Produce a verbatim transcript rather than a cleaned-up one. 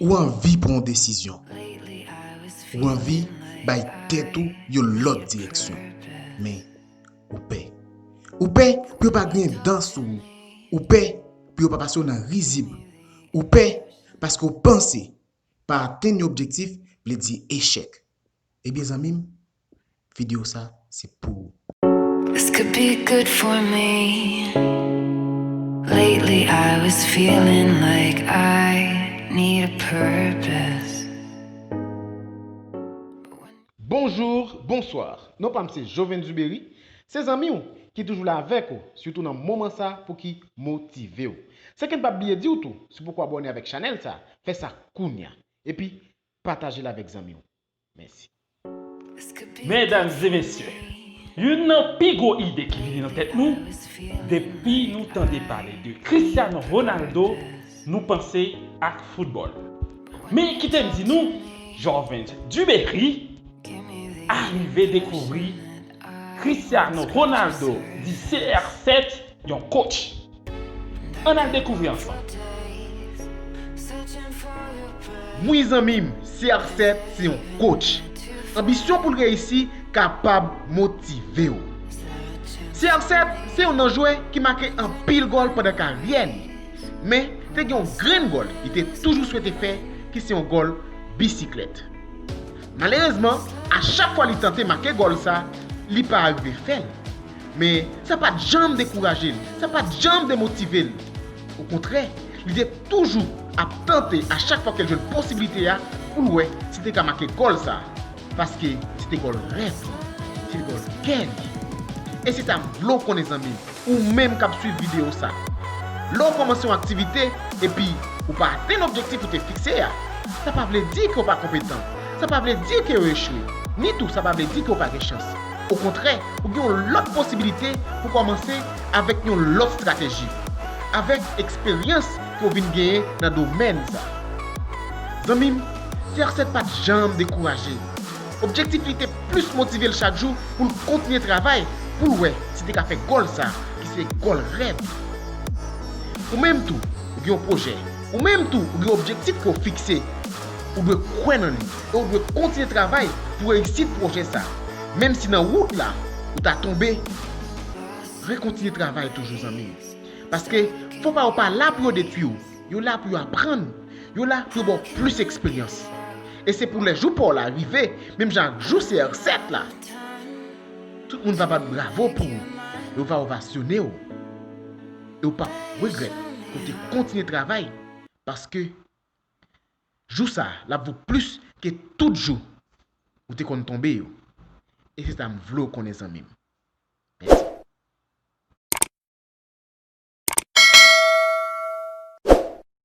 Ou anvi pran yon desizyon. Ou anvi bay tèt ou yon lòt direksyon. Men, ou pè. Ou pè pou yo pa griyen dan sou ou. Ou pè pou yo pa pase w nan rizib. Ou pè paske w panse pa atenn yon objektif vle di echèk. Ebyen, zanmi m, videyo sa se pou ou. This could be good for me. Lately, I was feeling like I need a purpose. Bonjou, bonswa. Non pa m se Joven Dubery. Se zanmi w ki toujou la avèk ou, sitou nan moman sa pou ki motive w. Sèke n p ap bliye di w tou, si w poko abòne avèk chanèl sa, fè sa kounya. Epi, pataje l avèk zanmi w. Mèsi. Medam e mesye, youn nan pi gwo ide ki vini nan tèt nou, depi nou tande pale de Cristiano Ronaldo, nou panse ak foutbòl. Men kite m di nou, Jorvens Dubery arive dekouvri Cristiano Ronaldo di C R sèt, yon coach. Ann al dekouvri ansanm. Wi zanmi m, C R sèt se yon coach. Anbisyon pou l reyisi kapab motive w. C R sèt se youn nan jwè ki make anpil gòl pandan karyè li. Men, te gen yon grenn gòl li te toujou swete fè, ki se yon gòl bisiklèt. Malerezman, a chak fwa li tante make gòl sa, li pa arive fè l. Men, sa pa t janm dekouraje l, sa pa t janm demotive l. Okontrè, li te toujou ap tante a chak fwa ke l jwenn posiblite a pou l wè si l te ka make gòl sa, paske se te gòl rèv li, se te gòl kè li. E se sa m vle w konnen zanmi m, ou menm k ap swiv videyo sa. Lè w kòmanse yon aktivite epi ou pa atenn objektif ou te fikse a, sa pa vle di ke w pa konpetan, sa pa vle di ke w echwe, ni tou sa pa vle di ke w pa gen chans. Okontrè, ou gen yon lòt posibilite pou kòmanse avèk yon lòt estrateji, avèk eksperyans ke w vin genyen nan domèn sa. Zanmi m, C R sèt pa t janm dekouraje. Objektif li te plis motive l chak jou pou l kontinye travay, pou l wè si l te ka fè gòl sa, ki se gòl rèv li. Ou menm tou, ou gen yon pwojè. Ou menm tou, ou gen objektif ke w fikse. Ou dwe kwè nan li e ou dwe kontinye travay pou reyisit pwojè sa. Menm si nan wout la, ou ta tonbe, rekontinye travay toujou zanmi m. Paske fo pa yo pa la pou yo detwi w, yo la pou yo aprann, yo la pou yo ba w plis eksperyans. E se pou lè jou pa w la rive, menm jan ak jou C R sèt la, tout moun va bat bravo pou ou, yo va ovasyone w. E w p ap regrèt ke w te kontinye travay, paske jou sa a, l ap vo plis ke tout jou ou te konn tonbe yo. E se sa m vle w konnen zanmi m.